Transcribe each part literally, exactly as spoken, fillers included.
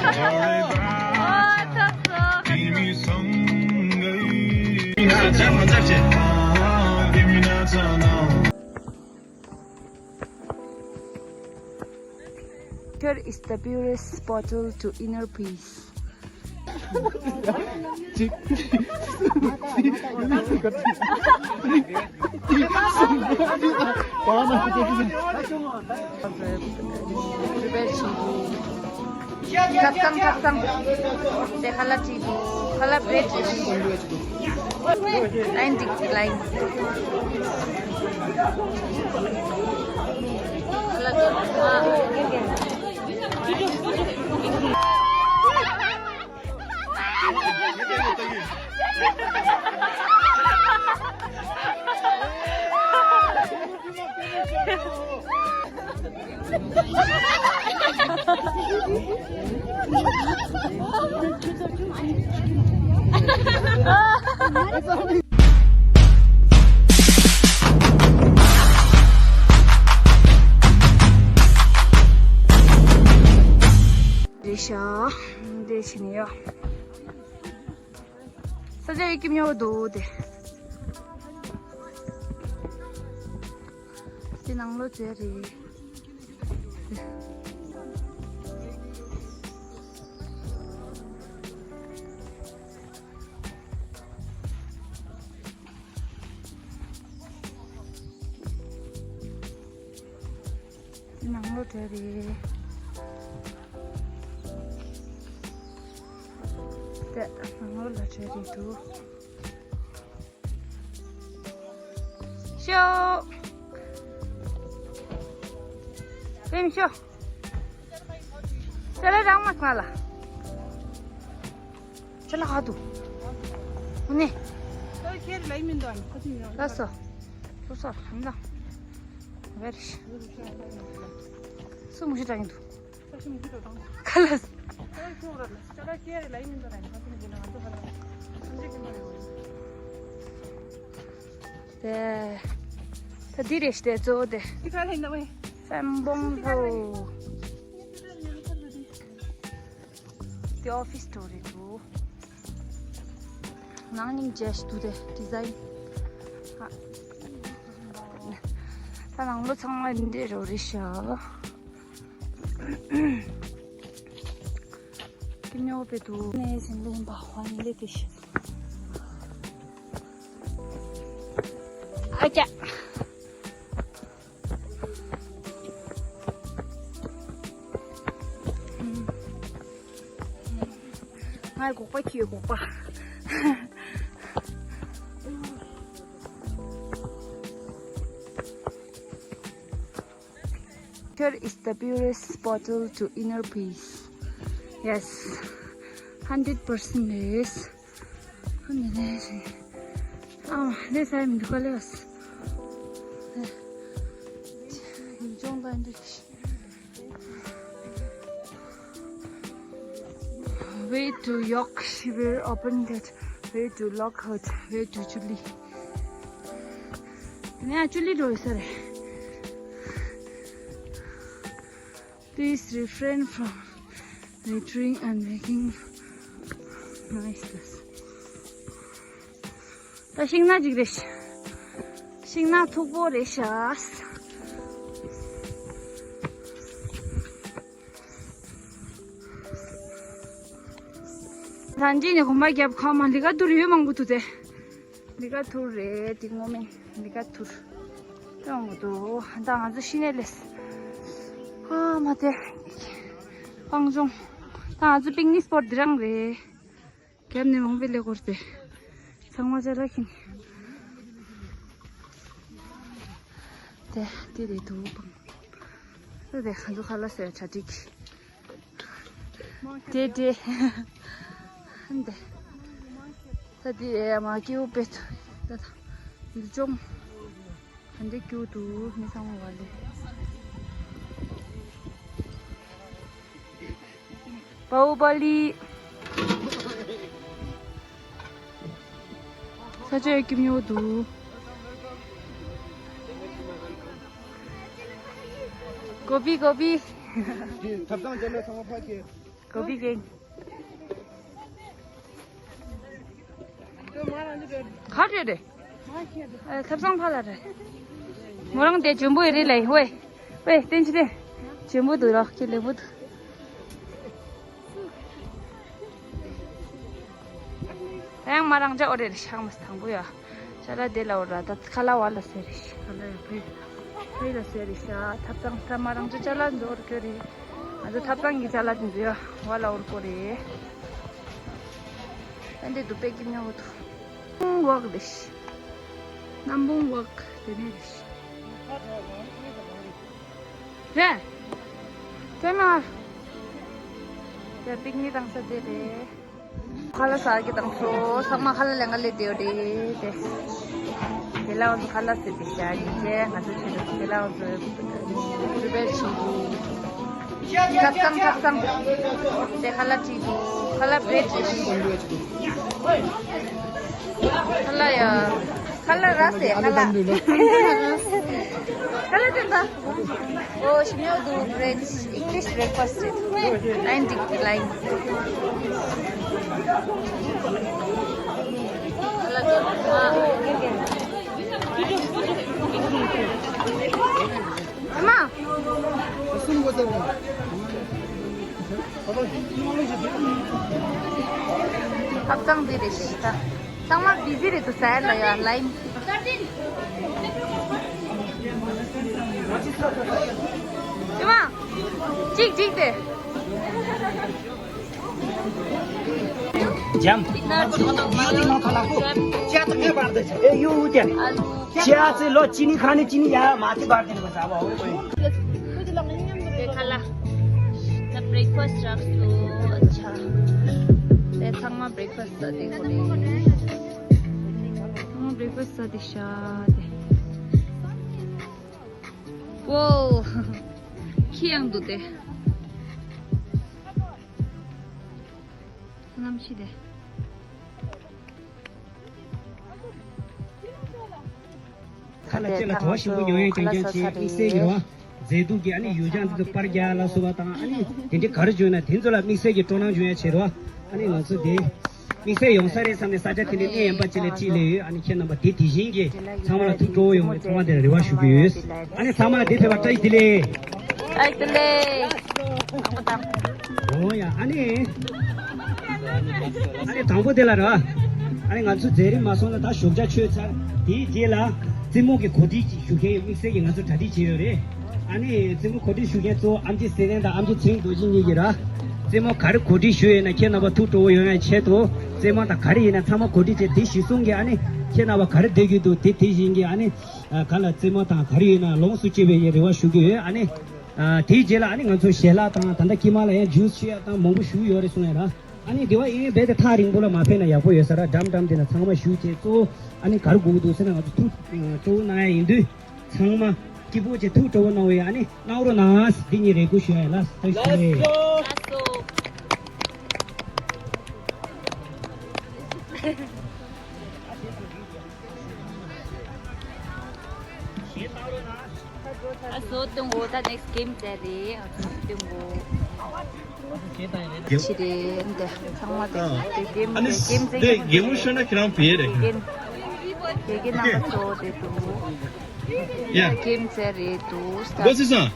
Here is the purest portal to inner peace. ཁ་སང་ཁ་སང་། དེ་ཁ་ལག་བྲིས་འདུག་ཁ་ལག་བྲེད་བྲིས། ལའིན་འགྲིག་ལའིན། ཁ་ལག་བྲེད། རེད་ཤག་འདི་བྱས་ནས་ཡོད། ས་ཆ་ཡི་སྐྱིད་ཉོ་འདུག་དེ། དེ་ནང་ལོགས་བྱས་རེད། དེ་ནང་ལོགས་བྱས་རེད། དེ་ནང་ལོགས་ལ་བྱས་རེད་འདུག་ཤོ། རིམ་ཤོ། ཅ་ལག་རག་མ་སོང་ལ། ཅ་ལག་ག་འདུག་ཨ་ནི། ལགས་སོ། སོ་སོ་ཧམ་ལ། བེ་རི། སུ་མུ་ཤི་དྲག་གིན་འདུག་ཁ་ལགས། དེ། ད་འདི་རེད་ཤི་དེ་གཙོ་བོ་དེ། སེམ་བོང་ཧོ། དེ་ཨོ་ཕི་སི་སི་ཊོར་རེད་འདུག་ནང་སྙིང་རྗེ་ཞིག་འདུག་དེ་ཌི་ཛའིན། ཨ། ད་ནང་ལོགས་ཚང་མ་འདི་འདྲ་རེད་ཤག་སྐྱིད་ཉོ་པའི་དུ་ནས་ཟིན་ལེན་པ་ཧོན་ལེ་ཏི་ཤི། ཨ་ཅག་ང་སྒོག་པ་ཁྱི་སྒོག་པ། Water is the purest portal to inner peace. Yes, hundred percent is. Ah, this I'm Nicholas. Way to York, she will open that. Way to Lockhart, way to Julie. ནས་ཨ་ཅུ་ལི་འགྲོ་ཡི་ས་རེད། Please refrain from littering and making noises. ད་ཤིང་ནགས་ཅིག་རེད། ཤིང་ནགས་མཐུག་པོ་རེད་ཤག་ད་འདི་ནས་གོམ་པ་རྒྱབ་ཁ་མ་ལི་ཀ་དུར་ཡོད་མང་པོ་འདུག་སྟེ། ལི་ཀ་དུར་རེད་འདི་ངོ་མ་ལི་ཀ་དུར། ཡོང་གི་འདུག་ད་ང་ཚོ་ཤི་ནས་ལས། ཨ་མ་དེ། སྤང་ལྗོངས། ད་ང་ཚོ་པིག་ནིག་སི་པོཊ་འདི་རང་རེད། རྒྱབ་ནས་མང་པོ་སླེབས་ཀྱི་རེད་དེ། ཚང་མ་ཅ་ལག་འཁྱེར་ནས། དེ་དེ་རེད་འདུག་སྤང་། ད་དེ་ང་ཚོ་ཁ་ལག་ཟ་ཡ་གྲ་སྒྲིག་དེ་དེ། འདི། ད་དེ་མ་སྐྱེའུ་དཔེ་ད་ད། ཡུལ་ལྗོངས། ག་འདྲ་སྐྱིད་པོ་འདུག་མི་ཚང་མ་བ་ལས། པའུ་པ་ལི། ས་ཆ་ཡ་སྐྱིད་ཉོ་འདུག་ཀོ་པི་ཀོ་པི། ཐབ་ཚང་རྒྱབ་ལ་ཚང་མ་ཕ་གི། ལོ་བི་གེ། ག་རེ་རེད། ཨ། ཐབ་ཚང་ཕ་ལ་རེད། མོ་རང་དེ་འཇོན་པོ་ཡི་རེད་ལ་ཡི། ཝེ། ཝེ། བསྟན་ཅི་རེད། འཇོན་པོ་འདུག་རོགས་ཀྱི་ལེགས་པོ་འདུག་ཡང་མ་རང་ཅག་འོ་རེ་རེ་ཤག་མ་དང་པོ་ཡ། ཅ་ལག་དེ་ལ་འོ་ར་ད་ཁ་ལག་བ་ལ་ཟེར་རེ་ཤག་ཁ་ལག་ཡ་ཕེ། ཕེ་ལ་ཟེར་རེ་ཤག་ཐབ་ཚང་ཐ་མ་རང་ཅག་ཅ་ལག་འཛོར་གྱི་རེད། ང་ཚོ་ཐབ་ཚང་གི་ཅ་ལག་དེ་འཛོལ་ཡ་བ་ལ་འོར་གོ་རེད། ཨ་འདི་དུ་པེ་ཀི་ཉོ་གི་འདུག་སྣམ་བུང་བག་རེད་ཤག་སྣམ་བུང་བག་དེ་ནས་རེད་ཤག་རེད། ཀྲེ་མ། དེ་པིག་ནི་བཏང་ས་དེ་རེད། ཁ་ལག་ཟ་གི་བཏང་སོ། ཚང་མ་ཁ་ལག་ལེན་ག་ལེ་དེ་ཡོད་རེད་དེ། དེ་ལ་ང་ཚོ་ཁ་ལག་ཟ་དེ་བཞག་གི་རེད། ང་ཚོ་ཆེད་དུ་དེ་ལ་ང་ཚོ་པི་རི་པེར་བྱེད་ཀྱི། ཐབ་ཚང་ཐབ་ཚང་། དེ་ཁ་ལག་བྲིས་འདུག་ཁ་ལག་བྲེད་བྲིས་འདུག་ཁ་ལག་ཡ། ཁ་ལག་ར་སེ་ཁ་ལག་ཁ་ལག་དེ་འདྲ། Oh, she know do bread, English breakfast. Nine degree line. ཁ་ལག་དེ། ཨ་མ། ཐབ་ཚང་འདི་རེད་ཤག་ད། ཚང་མ་བི་ཟི་རེད་འདུག་ཟེར་ལ་ཡ་ལའིན། ཅི་མ། གཅིག་གཅིག་དེ། འཇམ། ཅ་ཚ་ལོ་ཅི་ནི་ཁ་ནི་ཅི་ནི་ཡ་མ་ཏི་བར་ཏི་ལ་ཟ་བ་འོ། དེ་ཁ་ལག་ད་བྷི་རེག་ཕ་སི་རག་སོ། ཨ་ཆ། དེ་ཚང་མ་བྷི་རེག་ཕ་སི་ཟ་དེ་ཁོ་རེད། ཚང་མ་བྷི་རེག་ཕ་སི་ཟ་དེ་ཤ་དེ། ཝོ། ཁྱི་ཡང་འདུག་དེ། གནམ་གཤིས་དེ། ཁ་ལག་ཅན་ལ་གྲོགས་ཞིམ་པོ་ཉོ་ཡས་རྐྱང་རྐྱང་བྱས། དམིགས་བསལ་གྱི་རོ། མཛེས་སྡུག་གི་ཨ་ནི་ཡུལ་ལྗང་ཚོ་པར་རྒྱག་ལ་སོགས་པ་དང་། ཨ་ནི་དེ་འདྲའི་ག་རེ་བྱུང་ན་དེ་ཚོ་ལ་དམིགས་བསལ་གྱི་སྤྲོ་སྣང་བྱུང་ཡ་བྱེད་རོ། ཨ་ནི་ང་ཚོ་དེ་དམིགས་བསལ་ཡོང་ས་རེད་བསམ་ནས་ས་ཆ་དེ་འདྲའི་གནས་ཡན་པ་ཅིག་ལ་ཁྲིད་ལས་ཡོད། ཨ་ནི་ཁྱེད་རྣམ་པ་དེ་དེ་བཞིན་གྱི་ཚང་མ་ལ་ཐུགས་སྤྲོ་བོ་ཡོང་བའི་ཚང་མ་དེ་ལ་རེ་བ་ཞུ་གི་ཡོད། ཨ་ནི་ཚང་མ་དེ་ཕེབས་པ་བཀྲ་ཤིས་བདེ་ལེགས། བཀྲ་ཤིས་བདེ་ལེགས། འོ་ཡ། ཨ་ནི། ཨ་ནི་དང་པོ་དེ་ལ་ར། ཨ་ནི་ང་ཚོ་མཛད་རིམ་མ་སོང་ན་ད་ཞོགས་ཇ་མཆོད་ཚར། དེའི་རྗེས་ལ་རྩེད་མོ་གི་གོ་སྒྲིག་ཅིག་ཞུ་མཁན་ཡོད། དམིགས་བསལ་གྱི་ང་ཚོ་གྲ་སྒྲིག་བྱས་ཡོད་རེད། ཨ་ནི་རྩེད་མོ་གོ་སྒྲིག་ཞུ་མཁན་གཙོ་བོ་ཨམ་ཆི་ཚེ་བརྟན་དང་ཨམ་ཆི་ཚེ་རིང་རྡོ་རྗེ་གཉིས་ཀྱིས་ར། རྩེད་མོ་ག་རེ་གོ་སྒྲིག་ཞུས་ཡོད་ན་ཁྱེད་རྣམ་པ་ཐུགས་སྤྲོ་བོ་ཡོང་ཡ་ཆེད་དུ། རྩེད་མོ་དང་ག་རེ་ཡིན་ན་ཚང་མ་གོ་སྒྲིག་བྱས། དེ་གཞི་བཟུང་གིས་ཨ་ནི་ཁྱེད་རྣམ་པ་ག་རེ་སྡོད་ཀྱི་འདུག་དེ་དེ་བཞིན་གྱི་ཨ་ནི། ཨ། ག་ལ་རྩེད་མོ་དང་ག་རེ་ཡིན་ན་ལོངས་སུ་སྤྱོད་པའི་རེ་བ་ཞུ་གི་ཡོད། ཨ་ནི། ཨ། དེའི་རྗེས་ལ་ཨ་ནི་ང་ཚོ་ཞལ་ལག་དང་། ད་ལྟ་དཀྱིལ་མ་ལ་ཡང་ཇུས་མཆོད་ཡ་དང་མང་པོ་ཞིག་ཡོད་རེད་གསུངས་ཡ་ར། ཨ་ནི་དེ་བ་ཨེ་རྦད་དེ་ཐག་རིང་པོ་ལ་མ་ཕེབས་ན་ཡག་པོ་ཡོད་ས་ར། འགྲམ་འགྲམ་དེ་ན་ཚང་མ་བཞུགས་བྱས་གཙོ་བོ་ཨ་ནི་ག་རེ་དགོས་ཀྱི་འདུག་ཟེར་ན། ང་ཚོ་ཐུགས་སྤྲོ་བོ་གནང་ཡ་ཡིན་དུས་ཚང་མ་སྐྱིད་པོ་བྱས་ཐུགས་སྤྲོ་བོ་གནང་བའི་ཨ་ནི་གནང་རོགས་གནང་། འདི་གཉིས་རེ་སྐུལ་ཞུ་ཡ་ཡིན་ལ། ཐུགས་རྗེ་ཆེ། ཨ་ཟོ་སྟོན་གོ། ད་next game ཟེར་རེད། ཨ་ཟོ་སྟོན་གོ། ཕྱི་རེད་འདི་ཚང་མ་དེ་དེ་game དེ་game ཟེར་གི་རྒན་མོ་ཤོད་ན་ཁྱེད་རང་བེ་རེད། དགེ་རྒན་དགེ་རྒན་རྣམ་པ་ཚོ་དེ་འདུག་ཡ། game ཟེར་རེད་འདུག་ས། ཨོ་ཙི་སང་།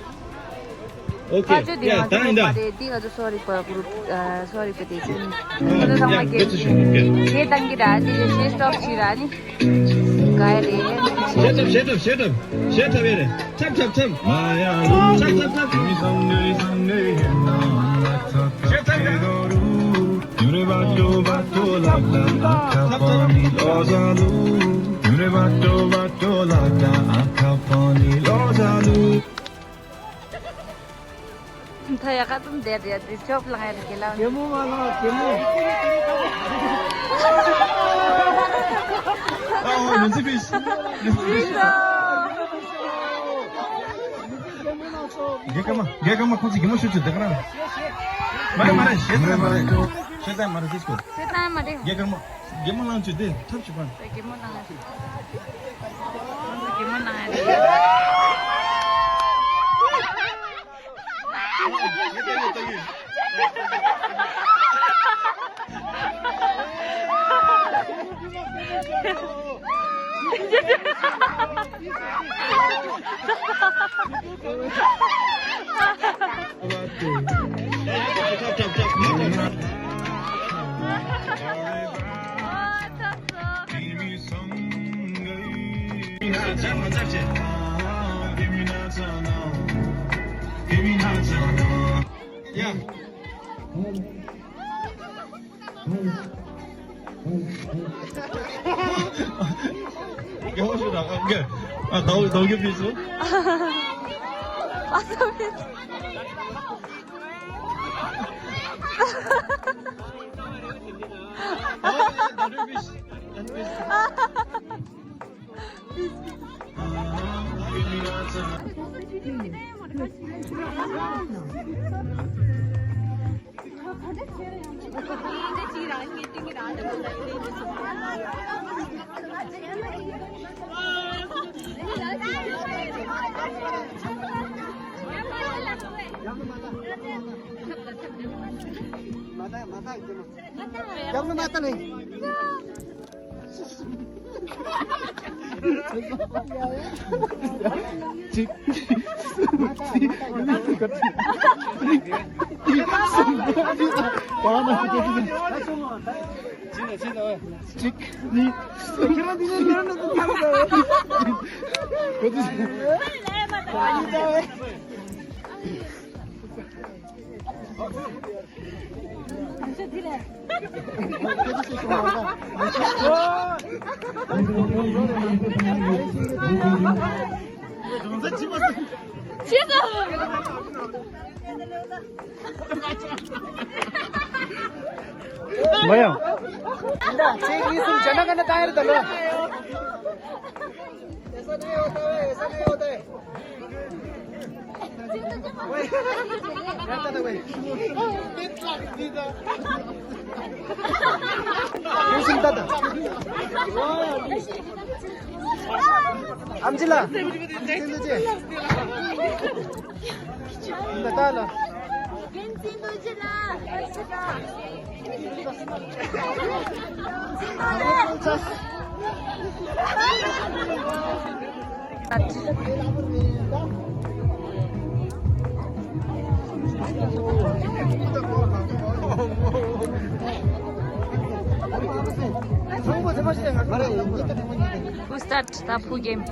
ཨོ་ཁེ། ད་ཅོ་དེ་ཡ་ང་ཚོ་ད་ཡིན་ད། མ་རེད། འདི་ང་ཚོ་sorry པ་group ཨ་sorry པ་དེ་ཚོ་ང་ཚོ་ཚང་མ་ཡ། game ག་ཚོད་ཞུ། ཨོ་ཁེ། ཞེས་བཏང་གི་ར། འདི་ལས་ཞེས་stop བྱེད་ར་ནི། ག་རེ། ཞེ་ཐབ་ཞེ་ཐབ་ཞེ་ཐབ་ཞེ་ཐབ་ཡེ་རེད། ཐབ་ཐབ་ཐབ། ཐབ་ཐབ་ཐབ། ཞེ་ཐབ་ཡ། ད་ཡ་ཁ་ཙུམ་དེ་རེད། དེ་ཆོབ་ལང་ཡ་རེད་གི་ལ། རྒན་མོ་མ་ལ་རྒན་མོ། ཨ་ཨོ་ལུ་ཙི་ཕིས། ལུ་ཙི་ཕིས། རྒན་སྐར་མ། རྒན་སྐར་མ། ཁོང་ཚོ་རྒན་མོ་ཤོད་ཅིག་དེ་ག་རང་། མ་རེད་མ་རེད། ཞེ་ད་མ་རེད། ཞེ་ད་མ་རེད། དེ་སྐོར། ཞེ་ད་མ་རེད། རྒན་སྐར་མ། རྒན་མོ་ལང་ཅིག་དེ་ཐབས་ཅིག་པ། རྒན་མོ་ལང་ཡ། རྒན་མོ་ལང་ཡ་རེད། ཡ་ད་ཡ་ད་ཡ། Yeah. ཡག་པོ་ཞིག་དང་ཨ་ཨ་ཟླ་བ་ཟླ་བ་གི་ཕི་སུ། ཨ་ཟླ་བའི་ཕི་སུ། གཅིག་གཅིག་གཉིས། མ་ཡང་། ཁྱེད་གཉིས་གསུམ་བྱས་ན་ག་འདྲ་བཏང་ཡ་རེད་ད་ལོ། ऐसा नहीं होता है, ऐसा नहीं होता है। ཨམ་ཆི་ལགས། འདི་ལྟ་ལ། Who start the pool game?